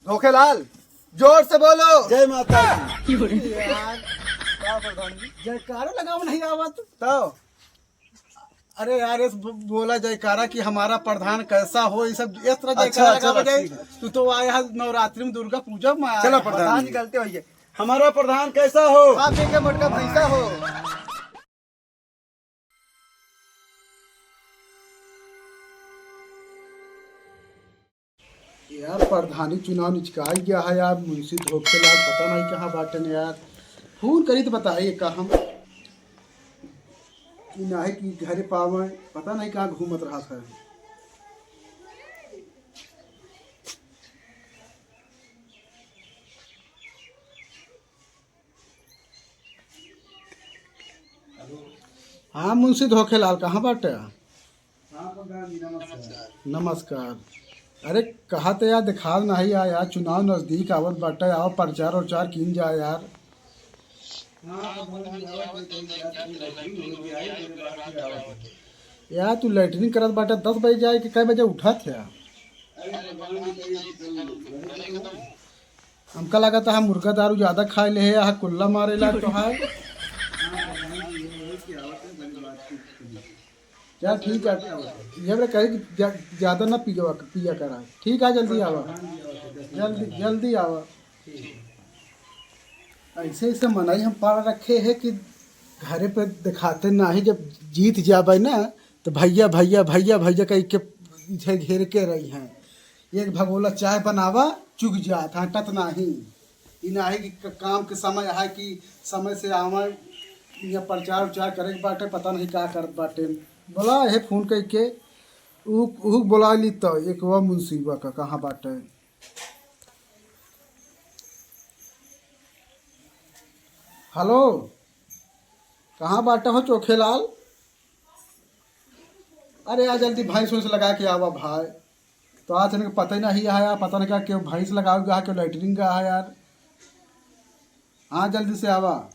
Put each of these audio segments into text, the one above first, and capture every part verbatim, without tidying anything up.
धोखेलाल, जोर से बोलो। जय माता दी। यार, का प्रधान जी? जयकारा लगावा नहीं आवत। तो? अरे यार, इस ब-, बोला जयकारा कि हमारा प्रधान कैसा हो, ये सब इस तरह अच्छा, जयकारा अच्छा, लगावा जाए। ठीक है। तू तो आया है नवरात्रि में दुर्गा पूजा में आया चलो है। प्रधान प्रधान जी। जी गलती हुई है। हमारा प्रधान कैसा हो? आप एक मोटका भैंसा हो। यार, प्रधानी चुनाव निचकाई गया है यार, मुंशी धोखेलाल पता नहीं कहाँ बाटन यार। फोन करी तो बताइए का हम, कि नाहीं कि घरे पावे, पता नहीं कहाँ घूमत रहा था। हाँ मुंशी धोखेलाल, कहाँ बाटे? हाँ प्रधान जी, नमस्कार। नमस्कार। अरे, कहा तो यार, दिखात नहीं आ यार, चुनाव नजदीक आवत बाटे, आओ प्रचार उचार कीन जाए यार। हाँ प्रधान जी, आवत है, कहीं जात नहीं, लैट्रिन हो गया है, मेरे बाहर से आवत है। यार, तू लैट्रिन करत बाटे, दस बजे जाए कि कै बजे उठत है? अरे प्रधान जी, कहीं घरे पे हूँ। हमका लागत है मुर्गा दारू ज्यादा खाए ले है, यहाँ कुल्ला मारे ला तो है। चल ठीक है, ये बड़े कहे कि ज्या-, ज्यादा ना पिया, पिया करा। ठीक है, जल्दी आवा, जल्दी, जल्दी आवा। ऐसे ऐसे मनई हम पाल रखे हैं कि घरे पे दिखाते नहीं, जब जीत जाबे ना तो भैया, भैया, भैया, भैया कह के पीछे घेर के रही हैं। एक भगोला चाय बनावा, चुक जात, हटत नाही। ई नाही कि क-, काम के समय है कि समय से आवे या प्रचार उचार करे के बाटे, पता नहीं का करत बाटे। बोला हे फोन कइके, उ, उ बोला ली तो एक वो मुंशीबा का कहाँ बाटे। हेलो, कहाँ बाटे हो चोखेलाल? अरे यार, जल्दी भैंस वैंस लगा के आवा भाई। तो आज इनके पता ही नहीं है यार, पता नहीं क्या, क्यों भैंस लगावे गया है, क्यों लैट्रिन गया है यार। हाँ, जल्दी से आवा।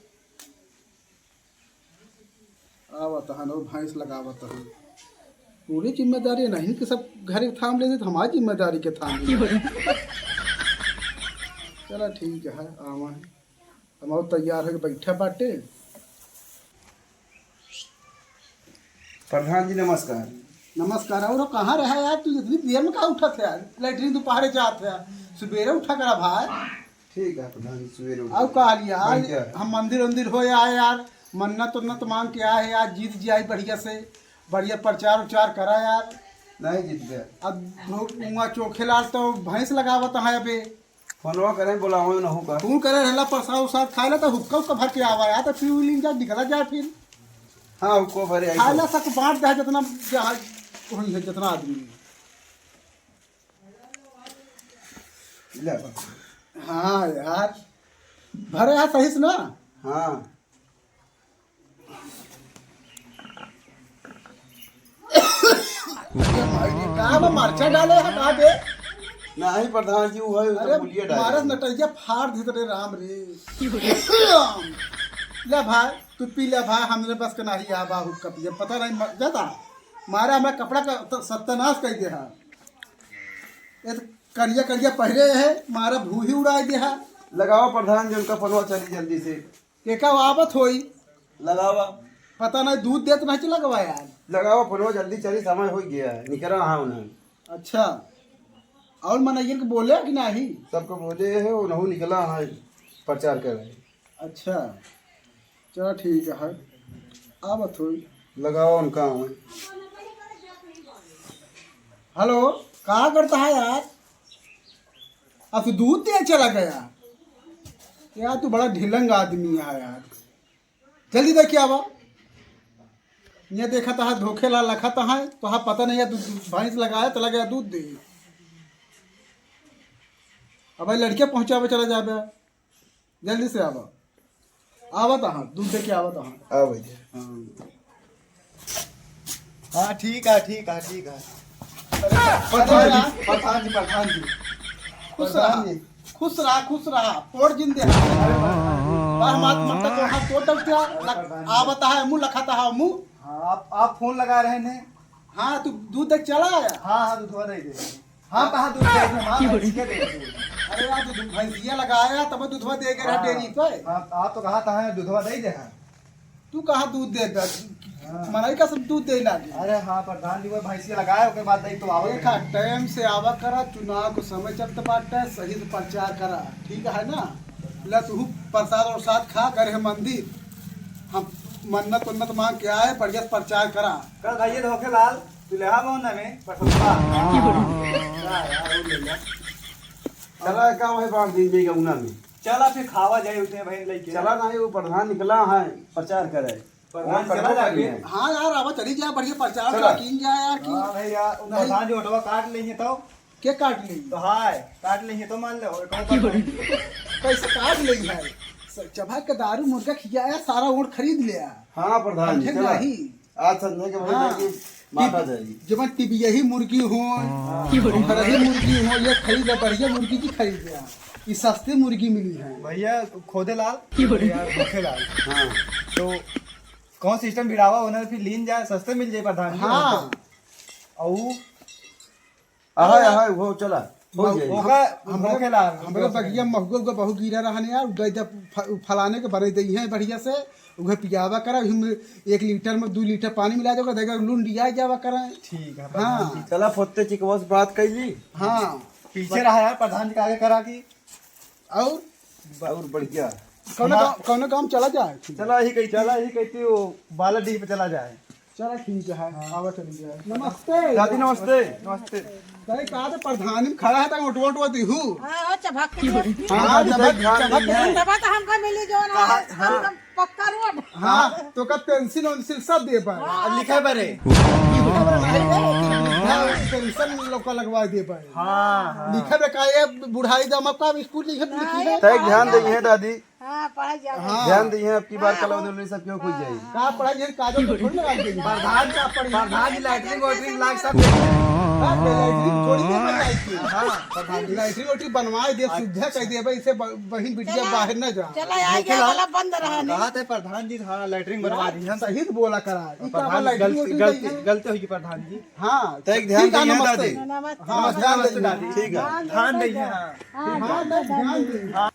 आवा तहन, और भैंस लगावा तहन। पूरी जिम्मेदारी नहीं कि सब घरे थाम लेते, तो हमारी जिम्मेदारी के थाम लेते। चला ठीक है, आवा। हम और तैयार होके बैठा बाटे। प्रधान जी नमस्कार। नमस्कार। और कहाँ रहा यार तू, इतनी देर में का उठत है यार? लैट्रिन दोपहरे जात है, सुबेरे उठा करा भाई। ठीक है प्रधान जी, सुबेरे उठा। और का लिया? बढ़िया है। हम मंदिर उंदिर हो आए यार, मन्नत उन्नत मांग के आए हैं यार, जीत जाए बढ़िया से, बढ़िया प्रचार उचार करा यार। नहीं जीत गया। अब धो-, उहाँ चोखेलाल तो भैंस लगावत है अबे। फोनवा करे, बोलावे नहु का। फोन करे रहला, प्रसाद उसाद खाए ला, तो हुक्का उक्का भर के आवा यार, तो पी लीन जा, निकला जाए फिर। हाँ, हुक्का भरे आई खाए ला, तो। सबको बांट दे, जितना जहाँ होई है, जितना आदमी। ले। हाँ यार, भरे यार सही से ना। हाँ। का बा, मरचा डाले है का बे? नहीं प्रधान जी, वो है, वो तो अरे, पुलिया डाले मारस हैं। नटैया फाड़ देत रे राम रे। ले भाई, तू पी ले भाई, हमरे बस के नहीं आ बा हुक्का पिए, पता नहीं मर जाता। मारा हमें कपड़ा का त-, सत्यानाश कर दे हा। ये तो करिया करिया पहिरे है, मारा भूही उड़ाई दे हा। लगावा प्रधान जी, उनका फोनवा चली जल्दी से। केका आवत होई। लगावा। पता नहीं दूध देत नहीं चला गवा यार। लगावा फोनवा जल्दी चली, समय हो गया है, निकरा हाँ उन्हें। अच्छा, और मनइयन के बोले कि नहीं? सबको बोले है, उन्हों निकला है प्रचार कर रहे। अच्छा, चला ठीक है, आवत होई। लगावा उनका। हेलो, का करता है यार? अब तू दूध दे चला गया यार, तू बड़ा ढिलंग आदमी है यार। जल्दी दे के आवा। ये देखा तहा धोखेला लखा तहा, तोहा पता नहीं है, तू भैंस लगाया चला गया दूध दे। अब भाई लड़के पहुंचावे चला जाबे, जल्दी से आवा। आवा तहा, दूध दे के आवा तहा। हाँ भैया। हाँ। हाँ, ठीक है, ठीक है, ठीक है। प्रधान जी, प्रधान जी, प्रधान जी। खुश रहा, प्रधान जी। खुश रहा, खुश रहा। तोड़ जिन दे। बार मात मत तो हाथ तोड़ डरते हैं। लख-, आ बता है, मुँह लखाता है, मुँह। हाँ, आप, आप फोन लगा रहे हैं। हाँ, तू दूध दे चला आया। हाँ, हाँ, दूध दे दे। हाँ, कहाँ दूध दे दे? हाँ, भैंस के दे दे। अरे यार, तू भैंसिया लगाया, तब दूधवा दे के रहा हाँ। डेयरी पे। हाँ, आप तो कहा था, दूधवा दे दे, हाँ। तू कहाँ दूध दे दे? हाँ। मनई का सब दूध दे लागे। अरे हाँ, प्रधान जी, वो भैंसिया लगाए, ओके बाद दे तो आओ। देखा, टाइम से आवा करा, चुनाव को समय चलत बाटे, सही से प्रचार करा, ठीक है ना? ला तू प्रसाद और साथ खा, घर है मंदिर, हम मन्नत उन्नत मांग के आए, बढ़िया से प्रचार करा। कल भाई ये धोखे लाल, तू ले आ ना में, पर सस्ता। हाँ, यार, वो ले ले। चला, का वही बांध दी जाएगा उना में। चला, फिर खावा जाए उतने बहन लेके। चला ना, वो प्रधान निकला है, प्रचार करे। प्रधान और चला करबो जाके। करी है। हाँ यार, अब चली जाए, बढ़िया प्रचार चला। चला, कीन जाए यार, की। हाँ भाई यार, वो नहीं। प्रधान जो ओटवा काट लेंगे तो? के काट लेंगे? तो हाय, काट लेंगे तो मान लो, एक और प्रधान। कैसे काट लेंगे है? स-, चबा के दारू मुर्गा खियाया, सारा ओट खरीद लिया। हाँ प्रधान जी, समझे चला। नहीं? आज संजय के भाई हाँ। जाके माता जाएगी। जब टीवी यही मुर्गी हो, हाँ। घर ही मुर्गी हो, ये खरीद ले, बढ़िया मुर्गी की खरीद ले। ये सस्ती मुर्गी मिली है। भैया, खोदे लाल, यार, धोखे लाल। हाँ। तो कौन सिस्टम भिड़ावा, उन्हें फिर लीन जाए, सस्ते मिल जाए प्रधान जी। हाँ। और अहाय, अहाय, वो चला, हो जाए। होगा, हमरे, धोखे लाल, हमरे धोखे बगिया लाल। महुआ उगा बहु गिरा रहने यार, उदय दे फ-, फलाने के बने दई है बढ़िया से, उहे पियावा करा, हम एक लीटर में दो लीटर पानी मिला दे, ओकरा देगा लून दिया जावा करा। ठीक है, हाँ। प्रधान जी। चला, फोत्ते चिकवा से बात कर ली। हाँ। पीछे रहा यार, प्रधान जी के आगे करा की। और? और बढ़िया। कौनो हमार- काम, कौनो काम चला जाए? चला ही कही, चला ही कहती वो बालाडीह पे चला जाए। चला ठीक है, हाँ। आवा चली जाए। नमस्ते। दादी नमस्ते। नमस्ते। कहे का तो प्रधानी में खड़ा है, तो ओटवा ओटवा दिहू। हाँ, हो चभक के हाँ, हाँ, चभक, ध्यान चभक दीजिए। के। तब तो हमका मिली जो ना, हाँ, हाँ। एकदम पक्का रोड। हाँ, तो का पेंसिल वेंसिल सब दे पाए। हाँ, लिखे बरे। लिखे बरे नहीं, पेंसिल लोग का लगवा दे पाए। हाँ, हाँ। लिखे बरे का ये बुढ़ाई जमा का स्कूल लिखे, लिखे नहीं, बरे। तय ध्यान हाँ। देइहे दादी। हाँ, पढ़ाई जाए। हाँ। ध्यान दिए, अब की बार हाँ, कलौ हाँ। दुलरी सब क्यों खुल जाई? का पढ़ाई है, काजल तो थोड़ी लगा देंगे। प्रधान का पढ़ी। प्रधान जी लैट्रिन वैट्रिन लाग सब देंगे। हाँ, लैट्रिन थोड़ी देर में जाई थी। हाँ, प्रधान जी। लैट्रिन वैट्रिन बनवाए दे, अच्छा। सुविधा कर दे भाई, इसे ब-, बहिन बिटिया चला, बाहर न जा। चला, आ धोखे गया, लाल। वाला बंद रहा नहीं। कहा थे प्रधान जी, हाँ, लैट्रिन बनवा यार, दी हम। सही से बोला करा। ई का प्रधान जी, लैट्रिन गलती, वैट्रिन गलती, नहीं है। गलती होगी प्रधान जी। हाँ, तो एक ध्यान ठीक है, दिए नमस्ते। दादी। नमस्ते, हाँ, नमस्ते, ध्यान नमस्ते दिए। दादी। ठीक है। ध्यान ध्यान दिए, दिए। हाँ। हाँ, हाँ, ध्यान दिए। हाँ।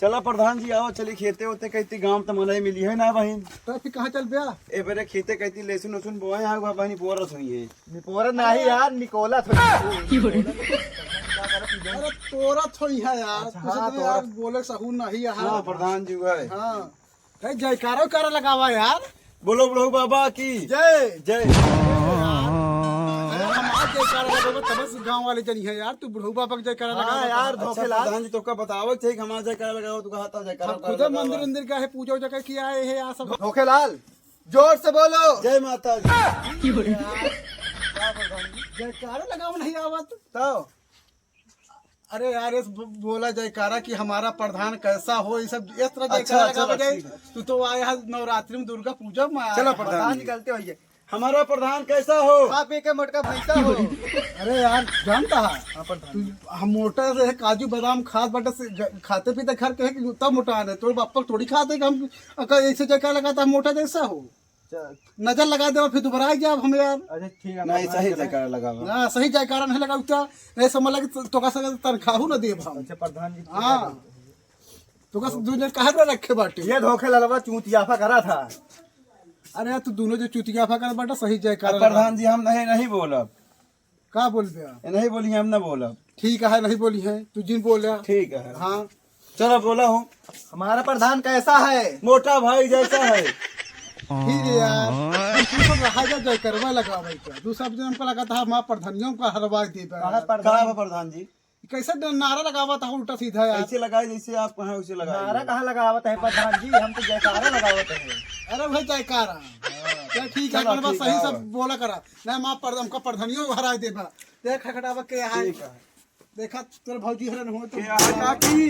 चला प्रधान जी, आओ, चली खेते होते, कहती गाँव त मनई मिली है ना बहिन। तो फिर कहाँ चल बे? ए बेरे खेते कहती लहसुन उसुन बोए हैं, हुआ बहिनी बोरत हुई है। निपोरत नहीं यार, निकोलत हुई है। अरे तोरत हुई है यार, अच्छा, कुछ हाँ, तो यार तोरत। बोले सहू नहीं है। हाँ, प्रधान जी हुआ है। हाँ। ए, जयकारा उकारा लगावा यार। बोलो बुढ़ऊ बाबा की जय। जय। अरे यार, अरे हम आज जयकारा लगावे, तब से गाँव वाले जनी है यार, तू बुढ़ऊ बाबा के जयकारा हाँ लगावा यार, तब। अच्छा, धोखेलाल। प्रधान जी, तोका बतावे के चाहिए कि हमारा जयकारा लगाओ, तू कहा था जयकारा हम खुद उकारा मंदिर लगाओ। उंदिर का है, पूजा उजा करके आए हैं यार सब। धोखेलाल, जोर से बोलो। जय माता दी। जयकारा लगावा नहीं आवत। तो अरे यार, इस ब-, बोला जयकारा कि हमारा प्रधान कैसा हो, ये सब इस तरह अच्छा, जयकारा अच्छा, लगावा जाए। ठीक है। तू तो आया है नवरात्रि में, दुर्गा पूजा में आया चलो है। प्रधान प्रधान जी। निकलते होइए। हमारा प्रधान कैसा हो? खा पी के मोटका भैंसा हो। अरे यार, जानता है, हाँ, प्रधान तू, जी। हम मोटा से है, काजू बादाम खात बाटे से, ग-, खाते पीते घर के है कि तब मोटा है, तोर बाप थोड़ी खाते कि हम अगर ऐसे जयकारा लगाता हम मोटा जैसा हो। अच्छा। नजर लगा दे और फिर दोबारा आ जाब हम यार। अच्छा, ठीक है, नहीं, प्रधान सही जी। जयकारा लगावा। ना, सही जयकारा नहीं लगावता, नहीं समझ लगे तो, तोका से तनखाहू ना देब हम। अच्छा, प्रधान जी, ठीक है। हाँ। तोका से दू जन काहे ना रखे बाटे? ये धोखे ललवा चूतियाफा करा था। अरे यार, तू दोनों जो चूतियाफा करे बाटे, सही जयकारा अब प्रधान लगा। जी, हम नहीं, नहीं बोलब। का बोलबे? ए, नहीं बोली, हम ना बोलब। ठीक है, नहीं बोली है, तू जिन बोल रहा। ठीक है। हाँ। चलो, बोला हूँ। हमारा प्रधान कैसा है? मोटा भाई जैसा है। ठीक है यार, तू सब रहा जा, जय करवा लगा भाई का। तू सब जन हमको लगा था, हमारा प्रधानियों का हरवा दे बे। कहाँ प्रधान? कहाँ बा प्रधान जी? कैसे ड-, नारा लगावा था उल्टा सीधा यार। ऐसे लगाए जैसे आप कहें, वैसे लगाए। नारा कहाँ लगावत है प्रधान जी, हम तो जयकारा लगावत है। अरे भाई जयकारा। हाँ। चल ठीक है, चलो, अपन बस ठीक सही है। सब बोला करा। नहीं, माँ पर-, हमका प्रधानियों हराए देबा। देख खटखटावा के है। ठीक है। देखा तोर भौजी हरन हो तो। के है काकी?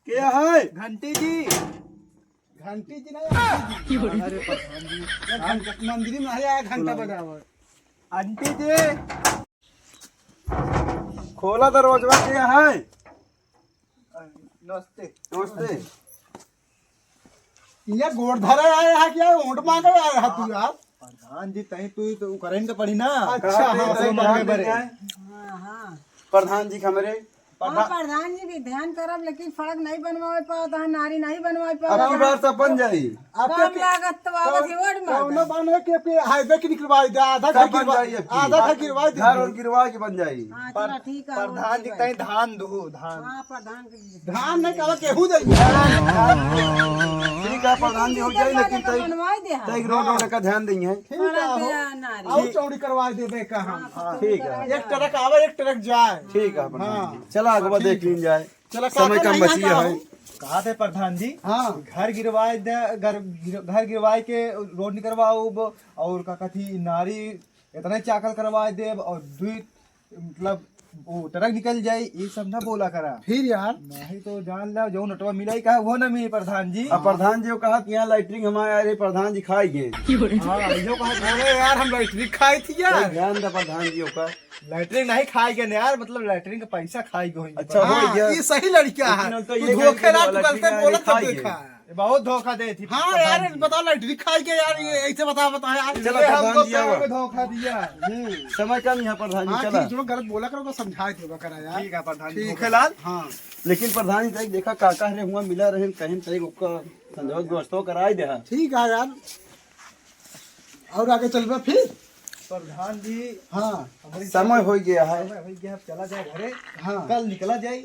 के है? घंटी जी। घंटी जी नहीं, आंटी जी। अरे प्रधान जी। ये घंटा, मंदिर में है, आया घंटा बजावा। आंटी जी। खोला दरवाजा, के है? नमस्ते। नमस्ते। ये गोड़ धरे आए हैं क्या? ओट मांगे आए हैं तू यार? प्रधान जी, तहीं तू तो उकरैन के पड़ी ना। अच्छा, हाँ, हाँ, तो हाँ, मांगे बरे। हाँ, हाँ। प्रधान जी के हमरे। हाँ, प्रधान जी भी ध्यान करब, लेकिन सड़क नहीं बनवावे पावत है, नारी नहीं बनवावे पावत अब की है। बार सब बन जाई। आपके कम के लागत तो आवत ही वोट मार कौनो दे। बने के, के हाईवे के निकलवाई दे, आधा सब घर बन गिरवा, जाई अब की। आधा घर गिरवाई दे। घर और गिरवा के बन जाई। हाँ, चला ठीक है, प्रधान जी कहीं धान दो, धान। हाँ, प्रधान के धान नहीं कहवा केहू दे। ठीक है, प्रधान जी हो जाए, लेकिन तई, बनवाई दे, हाँ। तई रोड, रोड का ध्यान देंगे। ठीक है, सड़क हो। या नारी। और चौड़ी करवा देबे का हम। हाँ, ठीक है। एक ट्रक आवे, एक ट्रक जाए। ठीक है, प्रधान हाँ। जी। चला, आगे ठीक देख है। लीन जाए। चला, समय काका कम नहीं बची आता है। हो। कहा थे प्रधान जी, हाँ। घर गिरवाए दे, घर गिर-, घर गिरवाए के रोड निकलवाओ, और का कथी, नारी इतना चाकल करवाए दे, और दुई, मतलब, वो ट्रक निकल जाए, ये सब ना बोला करा। फिर यार? नहीं तो जान ला, जो नटवा मिला ही कहा, वो ना मिली प्रधान जी। अब प्रधान जी को कहा कि यहाँ लैट्रिन हमारे, अरे प्रधान जी खाई गए। हाँ, यो कहा, अरे यार, हम लैट्रिन खाई थी यार। ध्यान दे प्रधान जी का। लैट्रिन नहीं खाई गए ना यार, मतलब लैट्रिन का पैसा खाई गए। अच्छा, हाँ, हो गया। ये सही लड़का है। लेकिन हम तो तू ये धोखे कहे कि ना, तू लैट्रिन गलते नहीं बोलत खाई देखा गए। है। ये बहुत धोखा दे थी हाँ प्रधान यार, जी। बता लैट्रिन खाई गए यार, ये ऐसे बता, बता यार। चला ये प्रधान हमको जी, आवा। प्यार में धोखा दिया। हम्म। समय कम यहाँ प्रधान जी, हाँ, चला। ठीक, जो गलत बोला करो, तो समझा दिया करा यार। ठीक है प्रधान जी, ठीक है। धोखेलाल। हाँ। लेकिन प्रधान जी, देखा काका रे हुआ मिला रहे, कहीं तई ओकर संजोग व्यवस्था कराई दे। ठीक है यार। और आगे चलबे फिर? प्रधान जी, हाँ। हमारी समय हो गया है। समय हो गया, अब चला जाए घरे। हाँ। कल निकला जाए।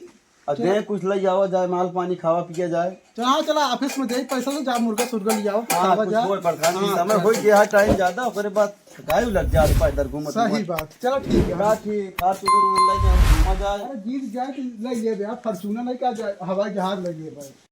और चला। दे कुछ ले जावा जाए, माल पानी खावा पिया जाए। चला, हाँ, चला, ऑफिस में दे पैसा, तो जा मुर्गा सुर्गा ले आओ, हाँ, खावा कुछ जाए। होए प्रधान जी, हाँ, समय चला। हो गया है, टाइम ज्यादा, ओकरे बाद थकाई लग जाए, पैदल घूमत सही घूमत। बात, चला ठीक है। का ठीक, हाथ उधर उधर ले जाए, घूमा जाए। अरे जीत जाए तो ले लेबे, आप फॉर्च्यूनर नहीं का जाए, हवाई जहाज ले लेबे।